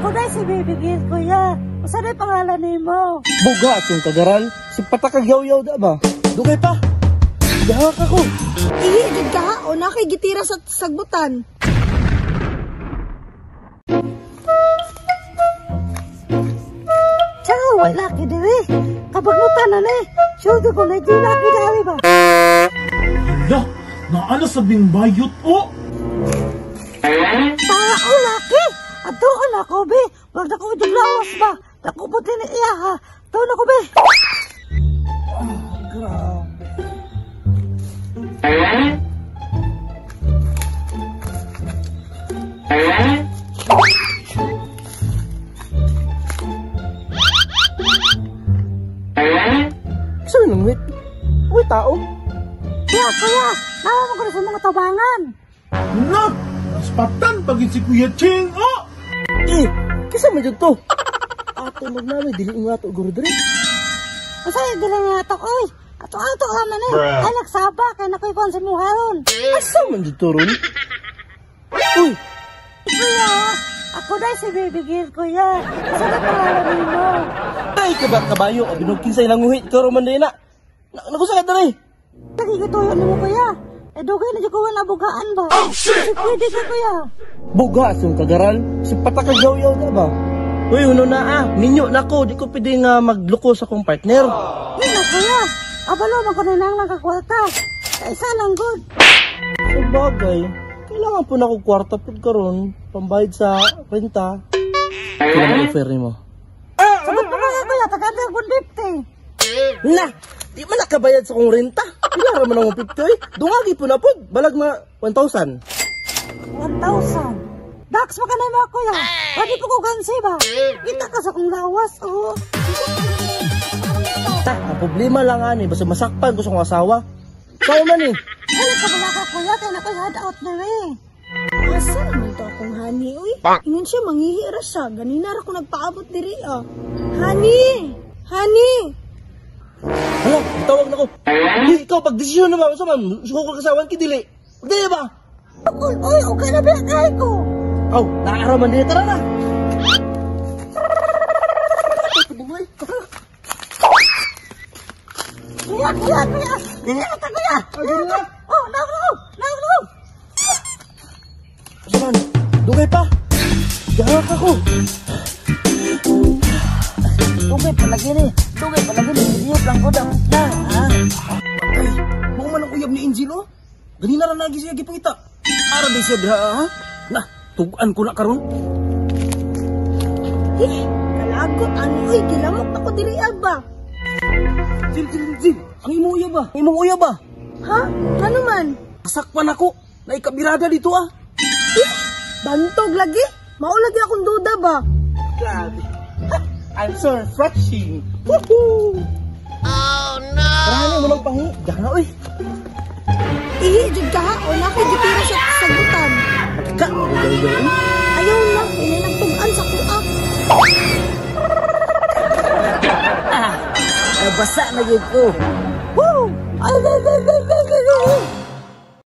Ako na si Baby Gil, kuya. Usa na pangalan nimo? Buga atong kagaral. Si patakag yaw-yaw da ba? Dugay pa. Gahak ako. Ihi jud ka ha o na kay gitira sa sagbutan. Tsaka wala ki diri. Kabagnutan na ni. Sure ko na di laki diri ba? Hala, naana sa bayot o. Tao laki. Adtoon ako be. Wag na ko lawas ba. Nakupot ni iya ha. Tuon ako be. Oh, grabe. Saan nang wait? Uy, tao. Kuya, kuya. Nawa mo ko na sa mga tabangan. Na, naspatan pagin si Kuya Ching o. Eh, kisa man jud to. Ato magnami dili nga ato guro diri. Asa dili nga ato oy. Ato ato raman eh. Ay nagsaba kay nakoy kon sa muharon. Asa man jud to ron? Uy, kuya, ako na si Baby Gil, kuya. Asa na pangalan nimo? Ay ka ba kabayo o binog kinsay nanguhit karon man din na. Nagusa ka diri. Lagi gituyo nimo kuya. Eh dugay na jud ko nabugaan ba. Oh shit. Pwede ka kuya. Buga sa kagaral, si patakag yaw-yaw da ba? Uy, uno na ah. Minyo na ko, di ko pwede nga magluko sa akong partner. Di na kuya. Abalo man ko na lang kakwarta. Kaisa lang good. Sa bagay, kailangan po na ako kwarta pud karon pambayad sa renta. Kailangan mag-offer nimo. Sagot pa kaya kuya, taga 150. Na, di man nakabayad sa akong renta. Pila ra man ang 150 oy. Dungagi po na pud, balag mga 1,000. 1,000. Dax mo ka na mo kuya. Pwede po ko gansi ba? Kita ka sa kong lawas oh. Ta, ang problema lang ani basta masakpan ko sa akong asawa. Sao man eh. Ay, kabala ka kuya, kaya nakoy head out na eh. Asa naman to akong honey uy? Ingon siya manghihi ra siya. Ganina ra ko nagpaabot diri ah. Honey! Honey! Hala, tawag na ko. Uy, ikaw pagdesisyon na ba? Sa man, suko ko kasawan ki dili. Dili ba? Uy, uy, okay na ba kay ko? Aw, naaraw man dili, tara na. Kuya, kuya, kuya. Dili na ta kuya. Dili na. Oh, naog na ko. Naog na ko. Saman, dugay pa. Gahak ako. Dugay pa lagi ni. Dugay pa lagi ni. Iyot lang ko na. Ay, mao man ang uyab ni Angel oh. Ganina ra lagi siya gipangita. Ara di siya diha ha? Na, tugan ko na karon. Eh, kalagot ani uy, gilamok ako diri ah ba. Jil, Jil, Jil. Ang imong uyab ba? Ang imong uyab ba? Ha? Ano man? Sakpan ako. Naikabirada dito ah. Eh, bantog lagi. Mao lagi akong duda ba? Grabe. I'm so refreshing. Woohoo! Oh no! Marami mo lang panghi. Gana oy. Ihi jud ka ha o na kay gitira sa sagbutan. Ka. Ayaw na, ini nagtug-an sa kuha. Ah, basa na gyud ko. Woo! Ay, ay, ay, ay.